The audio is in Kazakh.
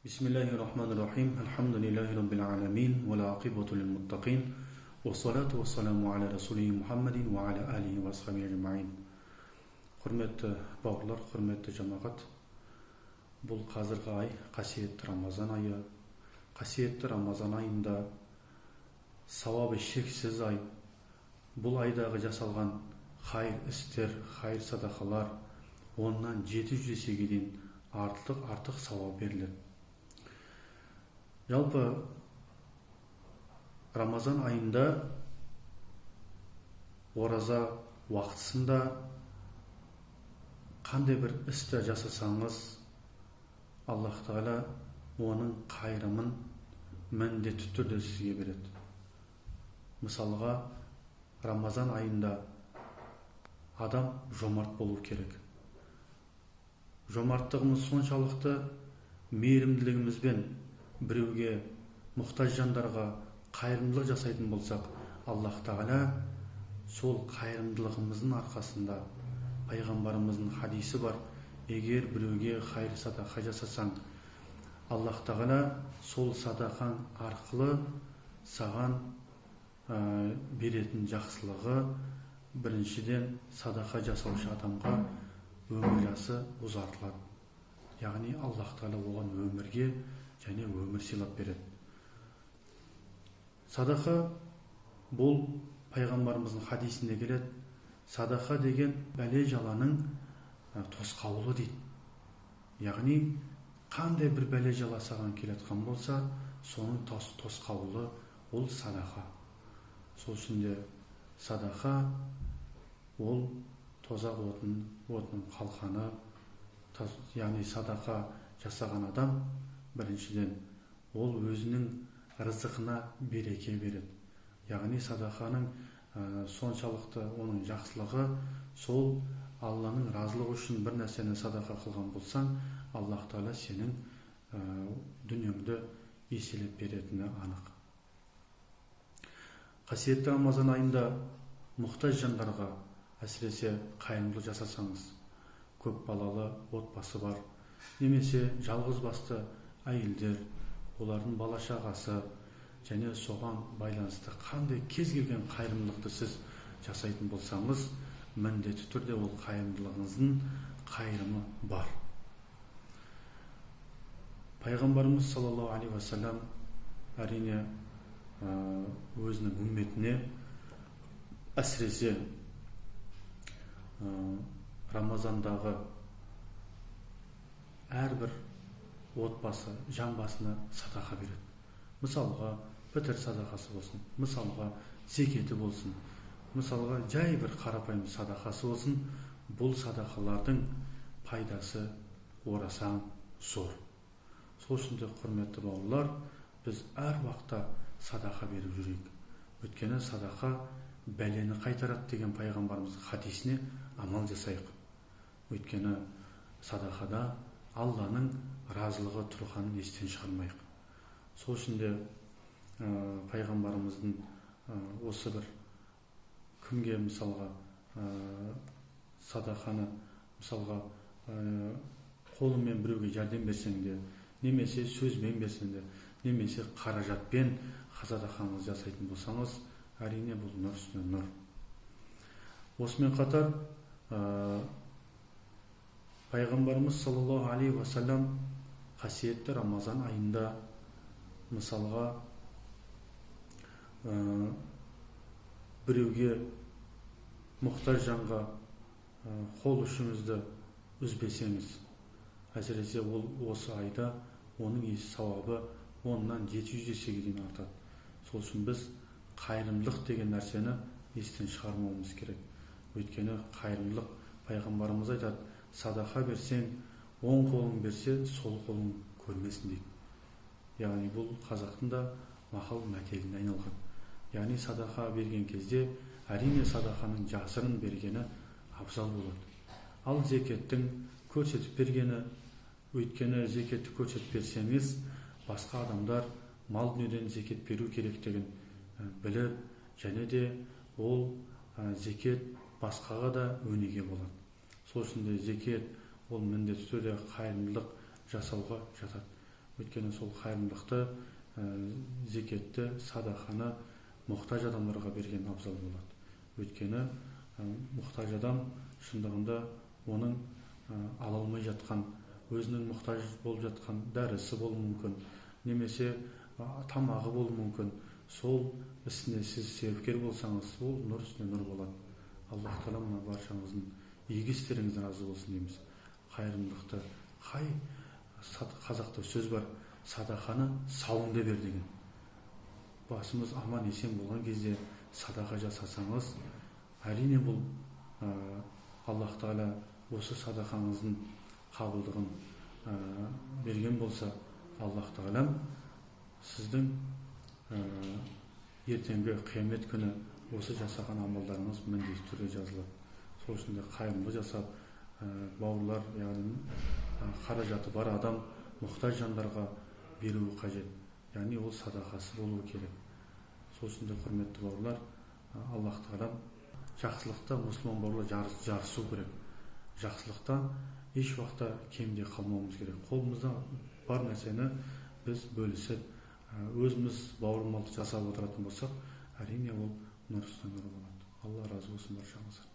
Бисмиллахи рахмани рахим. Альхамдулиллахи раббил аламин. Вал ақибату лил муттақин. Уассалату уассаламу аля расулихи Мухаммадин уа аля алихи уа асхабихи ажмаин. Құрметті бауырлар, құрметті жамағат, бұл қазіргі ай қасиетті Рамазан айы. Қасиетті Рамазан айында сауабы шексіз ай. Бұл айдағы жасалған хайыр істер, хайыр садақалар оннан 700 есеге дейін артық сауап беріледі. Жалпы Рамазан айында ораза уақытысында қандай бір істі жасасаңыз, Аллах Тағала оның қайырымын міндетті түрде сізге береді. Мысалға, Рамазан айында адам жомарт болу керек. Жомарттығымыз соншалықты, мейірімділігімізбен біреуге, мұқтаж жандарға қайырымдылық жасайтын болсақ, Аллах Тағала сол қайырымдылығымыздың арқасында, пайғамбарымыздың хадисі бар: егер біреуге хайыр садақа жасасаң, Аллах Тағала сол садақаң арқылы саған беретін жақсылығы, біріншіден, садақа жасаушы адамға өмір жасы ұзартылады, яғни Аллах Тағала оған өмірге және өмір сыйлап береді. Садақа бұл пайғамбарымыздың хадисінде келеді: садақа деген бәле жаланың тосқауылы дейді. Яғни қандай бір бәле жала саған келе жатқан болса, соның тосқауылы ол садақа. Сол үшін де садақа ол тозақ отының қалқаны. Яғни садақа жасаған адам, біріншіден, ол өзінің рызықына береке береді. Яғни садақаның соншалықты оның жақсылығы, сол Алланың разылығы үшін бір нәрсені садақа қылған болсаң, Аллах Тағала сенің дүниеңді еселеп беретіні анық. Қасиетті Рамазан айында мұқтаж жандарға әсіресе қайырымдылық жасасаңыз, көп балалы отбасы бар немесе жалғыз басты әйелдер, олардың бала шағасы және соған байланысты қандай кез келген қайырымдылықты сіз жасайтын болсаңыз, міндетті түрде ол қайырымдылығыңыздың қайырымы бар. Пайғамбарымыз саллаллаху алейхи уассалам, әрине, өзінің үмметіне әсіресе Рамазандағы әрбір отбасы жан басына садақа береді. Мысалға, пітір садақасы болсын, мысалға, зекеті болсын, мысалға, жай бір қарапайым садақасы болсын, бұл садақалардың пайдасы орасан зор. Сол үшін де, құрметті бауырлар, біз әр уақытта садақа беріп жүрейік. Өйткені садақа бәлені қайтарады деген пайғамбарымыздың хадисіне амал жасайық. Өйткені садақада Алланың разылығы тұрғанын естен шығармайық. Сол үшін де пайғамбарымыздың осы бір кімге, мысалға, садақаны, мысалға, қолыңмен біреуге жәрдем берсең де, немесе сөзбен берсең де, немесе қаражатпен садақаңызды жасайтын болсаңыз, әрине, бұл нұр үстіне нұр. Осымен қатар пайғамбарымыз саллаллаху алейхи уассалам қасиетті Рамазан айында, мысалға, біреуге, мұқтаж жанға қол ұшыңызды үзбесеңіз, әсіресе ол осы айда оның сауабы оннан 700 есеге дейін артады. Сол үшін біз қайырымдылық деген нәрсені естен шығармауымыз керек. Өйткені қайырымдылық, пайғамбарымыз айтады: садақа берсең, оң қолың берсе, сол қолың көрмесін дейді. Яғни бұл қазақтың да мақал мәтеліне айналған. Яғни садақа берген кезде, әрине, садақаның жасырын бергені абзал болады, ал зекеттің көрсетіп бергені. Өйткені зекетті көрсетіп берсеңіз, басқа адамдар мал дүниеден зекет беру керектігін біліп, және де ол зекет басқаға да өнеге болады. Сол үшін де зекет ол міндетті түрде қайырымдылық жасауға жатады. Өйткені сол қайырымдылықты, зекетті, садақаны мұқтаж адамдарға берген абзал болады. Өйткені мұқтаж адам шындығында оның ала алмай жатқан, өзінің мұқтаж болып жатқан дәрісі болуы мүмкін, немесе тамағы болуы мүмкін. Сол ісіне сіз себепкер болсаңыз, ол нұр үстіне нұр болады. Аллах тағала мына баршаңыздың игі істеріңізден разы болсын дейміз. Қайырымдылықты, қай қазақта сөз бар, садақаны сауыңда бер деген. Басымыз аман есен болған кезде садақа жасасаңыз, әрине бұл Аллах тағала осы садақаңыздың қабылдығын берген болса, Аллах тағалам сіздің ертеңгі қиямет күні осы жасаған амалдарыңыз міндетті түрде жазылады. Сол үшін де қайырымды жасап, бауырлар, яғни қаражаты бар адам мұқтаж жандарға беруі қажет, яғни ол садақасы болуы керек. Сол үшін де, құрметті бауырлар, Аллах тағалам жақсылықта мұсылман бауырлар жарысу керек. Жақсылықта еш уақытта кемде қалмауымыз керек. Қолымызда бар нәрсені біз бөлісіп, өзіміз бауырмалдық жасап отыратын болсақ, әрине ол нұр үстіне нұр болады. Алла разы болсын баршаңызға.